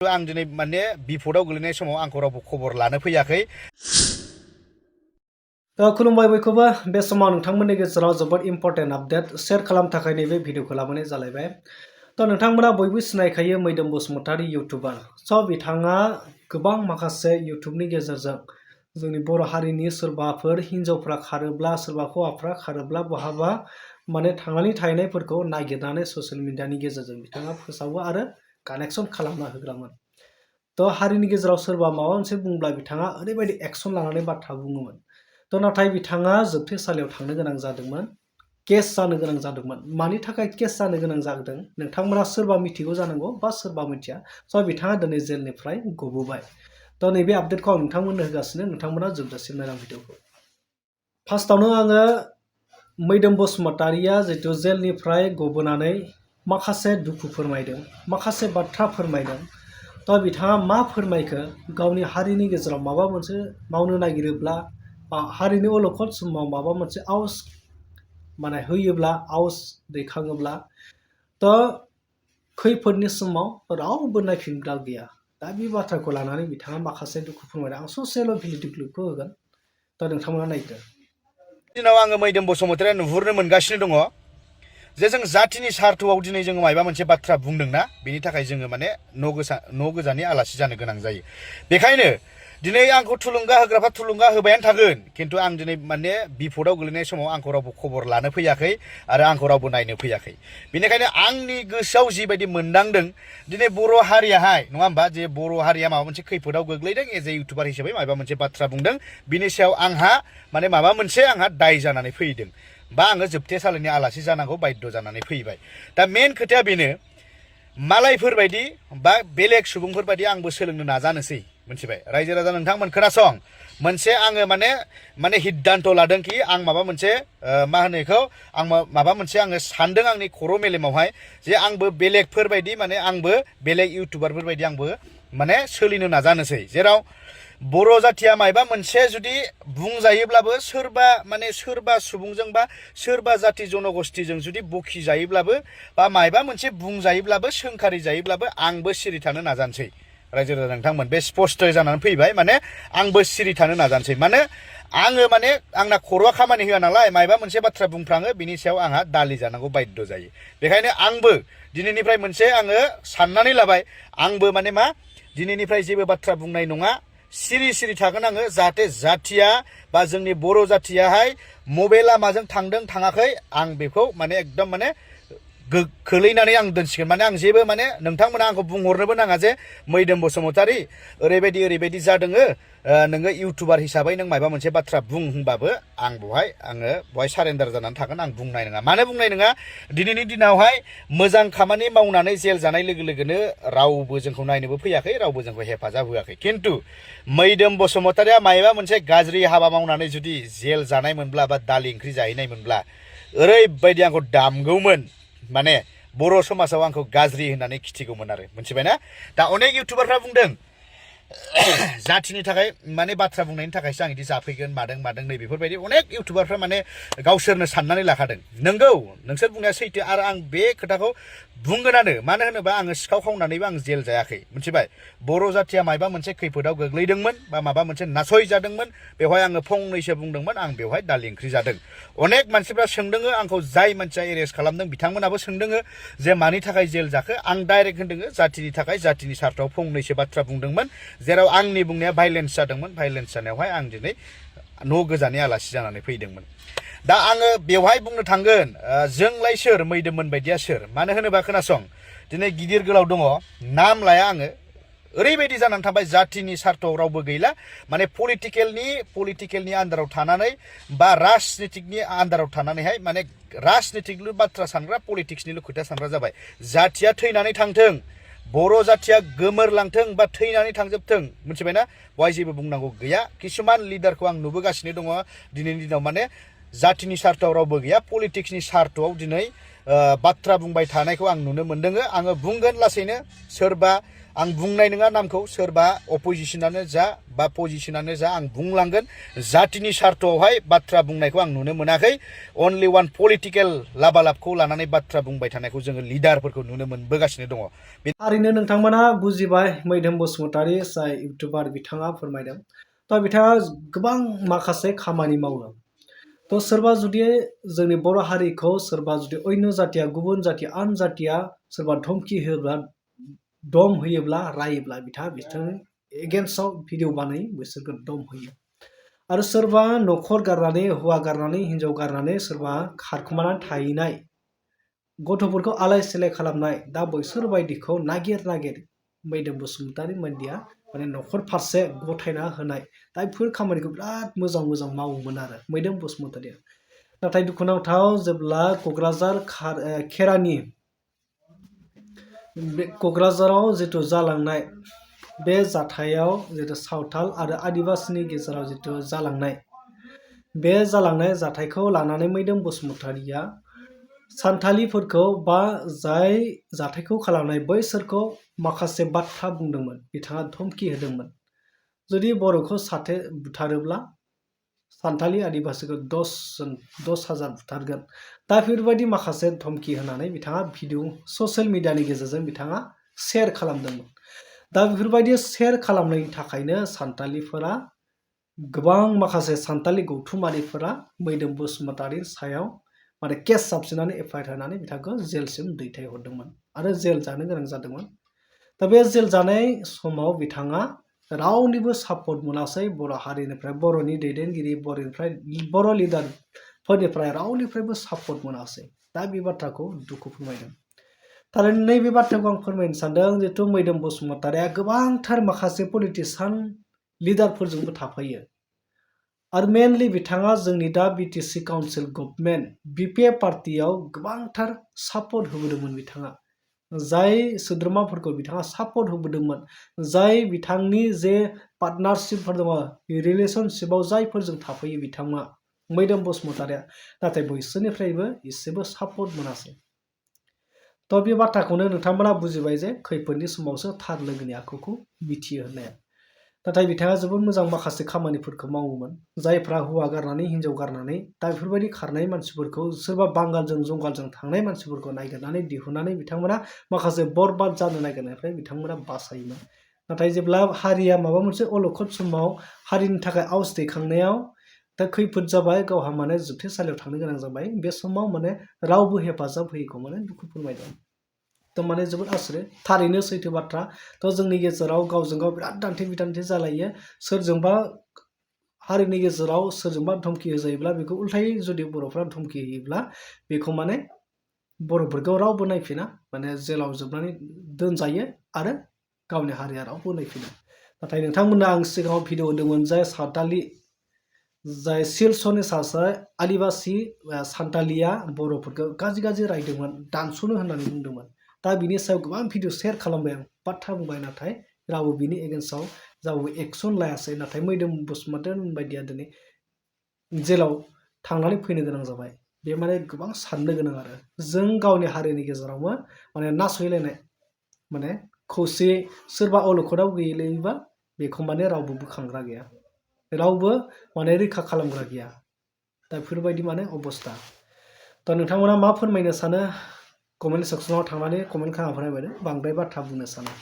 आं दिनै माने बिपदआव गोलैनाय समाव आंखौ रावबो खबर लानो फैयाखै। खुलुमबाय बयखौबो बे समाव नोंथांमोननि गेजेराव जोबोद इम्पर्टेन्ट आपडेट शेयार खालामनो थाखाय नैबे भिडिअखौ लाबोनाय जालायबाय। नोंथांमोना बयबो सिनायखायो मैदोम बसुमतारी इउटुबार। बिथाङा गोबां माखासे इउटुबनि गेजेरजों जोंनि बर' हारिनि सोरबाफोर हिन्जावफ्रा खारोब्ला सोरबा हौवाफ्रा खारोब्ला बहाबा माने थांनानै थाहैनायफोरखौ नागिरनानै ससियेल मिडियानि गेजेरजों बिथाङा फोसावो आरो कानेक्सन खालामना होग्रामोन। हारिनि गेजेराव सोरबा माबा मोनसे बुंब्ला बिथाङा ओरैबायदि एक्सन लानानै बाथ्रा बुङोमोन। नाथाय बिथाङा जोबथेसालियाव थांनो गोनां जादोंमोन, केस जानो गोनां जादोंमोन। मानि थाखाय केस जानो गोनां जादों नोंथांमोना सोरबा मिथिगौ जानांगौ बा सोरबा मिथिया। बिथाङा दिनै जेलनिफ्राय गबोबाय। नैबे आपडेटखौ आं नोंथांमोननो होगासिनो, नोंथांमोना जोबजासिम नायना भिडिअखौ। फार्स्टआवनो आङो मैदोम बसुमतारीया जितु जेलनिफ्राय गबोनानै माखासे दुखु फोरमायदों, माखासे बाथ्रा फोरमायदों। बिथाङा मा फोरमायखो, गावनि हारिनि गेजेराव माबा मोनसे मावनो नागिरोब्ला हारिनि अलखद समाव माबा मोनसे आवाज माने होयोब्ला, आवाज दैखाङोब्ला खैफोदनि समाव रावबो नायफिनग्रा गैया। बे बाथ्राखौ लानानै बिथाङा माखासे दुखु फोरमायदों। आं ससेल' भिडिअ क्लिपखौ होगोन, नोंथांमोना नायदो। दिनाव आङो मैदोम बसुमतारीया नुहुरनो मोनगासिनो दङ जे जों जातिनि सार्थआव दिनै जोङो माबा मोनसे बाथ्रा बुंदोंना, बेनि थाखाय जोङो माने न' गोजाननि आलासि जानो गोनां जायो। बेखायनो दिनै आंखौ थुलुंगा होग्राफ्रा थुलुंगा होबायानो थागोन, खिन्थु आं दिनै माने बिपदआव गोलैनाय समाव आंखौ रावबो खबर लानो फैयाखै आरो आंखौ रावबो नायनो फैयाखै। बेनिखायनो आंनि गोसोआव जिबायदि मोनदांदों दिनै बर' हारियाहाय, नङा होमबा, जे बर' हारिया माबा मोनसे खैफोदाव गोग्लैदों, एज ए इउटुबार हिसाबै माबा मोनसे बाथ्रा बुंदों, बिनि सायाव आंहा माने माबा मोनसे आंहा दाय जानानै फैदों बा आङो जोबथेसालिनि आलासि जानांगौ बाध्य जानानै फैबाय। मेन खोथाया बेनो, मालायफोरबायदि बा बेलेग सुबुंफोरबायदि आंबो सोलोंनो नाजानोसै, मिथिबाय रायजो राजा नोंथांमोन खोनासं। मोनसे आङो माने हिद्दान्त लादों कि आं माबा मोनसे मा होनो बेखौ, आं माबा मोनसे आङो सानदों आंनि खर' मेलेमावहाय जे आंबो बेलेगफोरबायदि माने आंबो बेलेग इउटुबारफोरबायदि आंबो माने सोलिनो नाजानोसै। जेराव बर' जातिया मायबा मोनसे जुदि बुंजायोब्लाबो सोरबा सुबुंजों बा सोरबा जाति जनगोष्ठीजों जुदि बखि जायोब्लाबो बा मायबा मोनसे बुंजायोब्लाबो सोंखारि जायोब्लाबो आंबो सिरि थानो नाजानोसै। रायजो राजा नोंथांमोन बे स्पष्ट जानानै फैबाय, माने आंबो सिरि थानो नाजानोसै। माने आङो माने आंना खर'आ खामानि होआ नालाय, मायबा मोनसे बाथ्रा बुंफ्राङो बिनि सायाव आंहा दालि जानांगौ बाध्य जायो। बेखायनो आंबो दिनैनिफ्राय मोनसे आङो साननानै लाबाय, आंबो माने मा दिनैनिफ्राय जेबो बाथ्रा बुंनाय नङा, सिरि थागोन आङो, जाहाथे जातिया बा जोंनि बर' जातियाहाय मबे लामाजों थांदों थाङाखै आं बेखौ माने एकदम माने खोलैनानै आं दोनसिगोन। माने आं जेबो माने नोंथांमोना आंखौ बुंहरनोबो नाङा जे मैदोम बसुमतारी ओरैबायदि जादोङो, नोङो इउटुबार हिसाबै नों माबा मोनसे बाथ्रा बुं होनबाबो आं बेवहाय सारेन्डार जानानै थागोन, आं बुंनाय नङा। मानो बुंनाय नङा, दिनैनि दिनावहाय मोजां खामानि मावनानै जेल जानाय लोगो लोगोनो रावबो जोंखौ नायनोबो फैयाखै, रावबो जोंखौ हेफाजाब होआखै। खिन्थु मैदोम बसुमतारीया मायबा मोनसे गाज्रि हाबा मावनानै जुदि जेल जानाय मोनब्ला बा दालि ओंख्रि जाहैनाय मोनब्ला ओरैबायदि आंखौ दामगौमोन, माने बर' समाजाव आंखौ गाज्रि होननानै खिथिगौमोन आरो, मिथिबायना। अनेक इउटुबारफ्रा बुंदों जातिनि थाखाय माने बाथ्रा बुंनायनि थाखायसो आं बिदि जाफैगोन मादों नै बेफोरबायदि अनेक इउटुबारफ्रा माने गावसोरनो साननानै लाखादों। नंगौ, नोंसोर बुंनाया सैथो, आरो आं बे खोथाखौ बुंगोनानो। मानो होनोबा आङो सिखाव खावनानैबो आं जेल जायाखै, मिथिबाय। बर' जातिया मायबा मोनसे खैफोदाव गोग्लैदोंमोन बा माबा मोनसे नासय जादोंमोन, बेवहाय आङो फंनैसो बुंदोंमोन, आं बेवहाय दालि ओंख्रि जादों। अनेक मानसिफ्रा सोंदोङो आंखौ, जाय मानसिया एरेस्ट खालामदों बिथांमोनाबो सोंदोङो जे मानि थाखाय जेल जाखो। आं डाइरेक्ट होनदोङो जातिनि थाखाय, जातिनि सार्थआव फंनैसो बाथ्रा बुंदोंमोन, जेराव आंनि बुंनाया भाइलेन्स जादोंमोन। भाइलेन्स जानायावहाय आं दिनै न' गोजाननि आलासि जानानै फैदोंमोन। आङो बेवहाय बुंनो थांगोन, जोंलाय सोर, मैदोममोन बायदिया सोर। मानो होनोबा खोनासं, दिनै गिदिर गोलाव दङ, नाम लाया आङो, ओरैबायदि जानानै थाबाय जातिनि सार्थआव रावबो गैला। माने पलिटिकेलनि आन्दाराव थानानै बा राजनितिकनि आन्दाराव थानानैहाय माने राजनितिकल' बाथ्रा सानग्रा, पलिटिक्सनिल' खोथा सानग्रा जाबाय। जातिया थैनानै थांथों, बर' जातिया गोमोरलांथों बा थैनानै थांजोबथों, मिथिबायना, बेवहाय जेबो बुंनांगौ गैया। किसुमान लिडारखौ आं नुबोगासिनो दङ दिनैनि दिनाव, माने जातिनि सार्थआव रावबो गैया, पलिटिक्सनि सार्थआव दिनै बाथ्रा बुंबाय थानायखौ आं नुनो मोनदों। आङो बुंगोन लासैनो, सोरबा आं बुंनाय नङा नामखौ सोरबा अपोजिशनानो जा बा पजिशनानो जा आं बुंलांगोन जातिनि सार्थआवहाय बाथ्रा बुंनायखौ आं नुनो मोनाखै अनलि वान पलिटिकेल लाबालाबखौ लानानै बाथ्रा बुंबाय थानायखौ जोङो लिडारफोरखौ नुनो मोनबोगासिनो दङ। थारैनो नोंथांमोना बुजिबाय मैदोम बसुमतारी जाय इउटुबार बिथाङा फोरमायदों। थ' बिथाङा गोबां माखासे खामानि मावो। थ' सोरबा जुदि जोंनि बर' हारिखौ सोरबा जुदि अन्य जातिया गुबुन जाति आन जातिया सोरबा धमकि होयोब्ला दम होयोब्ला रायोब्ला बिथाङा बिथांनि एगेन्स्टआव भिडिअ बानायो बिसोरखौ दम होयो। आरो सोरबा न'खर गारनानै हौवा गारनानै हिनजाव गारनानै सोरबा खारखुमानानै थाहैनाय गथ'फोरखौ आलाय सिलाय खालामनाय दा बैसोरबायदिखौ नागिर मैदोम बसुमतारी मोनदिया माने न'खर फारसे गथायना होनाय दा बेफोर खामानिखौ बिराद मोजां मावोमोन आरो मैदोम बसुमतारीया। नाथाय दुखुनांथाव जेब्ला क'क्राझार खेरानि बे क'क्राझाराव जिथु जालांनाय बे जाथायाव जिथु सावथाल आरो आदिबासिनि गेजेराव जिथु जालांनाय बे जाथायखौ लानानै मैदोम बसुमतारीया सान्थालिफोरखौ बा जाय जाथायखौ खालामनाय बैसोरखौ माखासे बाथ्रा बुंदोंमोन। बिथाङा धमकि होदोंमोन जुदि बर'खौ साथे बुथारोब्ला सान्थालि आदिबासिखौ 10,000 बुथारगोन। दा बेफोरबायदि माखासे धमकि होनानै बिथाङा भिडिअ ससियेल मिडियानि गेजेरजों बिथाङा शेयार खालामदोंमोन। दा बेफोरबायदि शेयार खालामनायनि थाखायनो सान्थालिफोरा गोबां माखासे सान्थालि गौथुमारिफोरा मैदोम बसुमतारीनि सायाव माने केस जाबसिननानै एफआइआर होनानै बिथांखौ जेलसिम दैथायहरदोंमोन आरो जेल जानो गोनां जादोंमोन। दा बे जेल जानाय समाव बिथाङा रावनिबो सापर्ट मोनासै बर' हारिनिफ्राय बर'नि दैदेनगिरि बर' लिडारफोरनिफ्राय रावनिफ्रायबो सापर्ट मोनासै। दा बे बाथ्राखौ दुखु फोरमायदों। थारैनो नैबे बाथ्राखौ आं फोरमायनो सानदों जिथु मैदोम बसुमतारीया गोबांथार माखासे पलिटिसियान लिडारफोरजोंबो थाफायो। आरो मेनलि बिथाङा जोंनि दा बिटिसि काउन्सिल गभर्नमेन्ट बिपिएफ पार्टियाव गोबांथार सापर्ट होबोदोंमोन। बिथाङा जाय सोद्रोमाफोरखौ बिथाङा सापर्ट होबोदोंमोन जाय बिथांनि जे पार्टनारशिपफोर दङ रिलेसनशिपआव जायफोरजों थाफैयो बिथाङा मैदोम बसुमतारीया नाथाय बैसोरनिफ्रायबो एसेबो सापर्ट मोनासै। थ' बे बाथ्राखौनो नोंथांमोना बुजिबाय जे खैफोदनि समावसो थार लोगोनि आखुखौ मिथियो होननाया। नाथाय बिथाङा जोबोद मोजां माखासे खामानिफोरखौ मावोमोन जायफ्रा हौवा गारनानै हिनजाव गारनानै दा बेफोरबायदि खारनाय मानसिफोरखौ सोरबा बांगालजों जंगालजों थांनाय मानसिफोरखौ नागिरनानै दिहुननानै बिथांमोना माखासे बरबाद जानो नागिरनायनिफ्राय बिथांमोना बासायोमोन। नाथाय जेब्ला हारिया माबा मोनसे अलखद समाव हारिनि थाखाय आवाज दैखांनायाव दा खैफोद जाबाय गावहा माने जोबथेसालियाव थांनो गोनां जाबाय बे समाव माने रावबो हेफाजाब होयैखौ माने दुखु फोरमायदों। थ' माने जोबोद आसुरित थारैनो सैथो बाथ्रा। थ' जोंनि गेजेराव गावजों गाव बिराद दान्थे बिदान्थे जालायो। सोरजोंबा हारिनि गेजेराव सोरजोंबा धमकि होजायोब्ला बेखौ उल्थायै जुदि बर'फ्रा धमकि होयोब्ला बेखौ माने बर'फोरखौ रावबो नायफिना माने जेलाव जोबनानै दोनजायो आरो गावनि हारिया रावबो नायफिना। नाथाय नोंथांमोननो आं सिगाङाव भिडिअ होदोंमोन जाय सावथालि जाय सिलचरनि सासे आदिबासि सान्थालिया बर'फोरखौ गाज्रि रायदोंमोन दानस'नो होननानै बुंदोंमोन। दा बिनि सायाव गोबां भिडिअ शेयार खालामबाय आं बाथ्रा बुंबाय नाथाय रावबो बिनि एगेन्स्टआव रावबो एक्सन लायासै। नाथाय मैदोम बसुमतारी बायदिया दिनै जेलाव थांनानै फैनो गोनां जाबाय। बे माने गोबां साननो गोनां आरो जों गावनि हारिनि गेजेरावबो माने नासयलायनाय माने खौसेयै सोरबा अलखदाव गोलैयोबा बेखौ माने रावबो बोखांग्रा गैया रावबो माने रैखा खालामग्रा गैया। दा बेफोरबायदि माने अबस्था। दा नोंथांमोना मा फोरमायनो सानो कमेन्ट सेक्सनाव थांनानै कमेन्ट खालामना फोरमायदो। बांद्राय बाथ्रा बुंनो साना।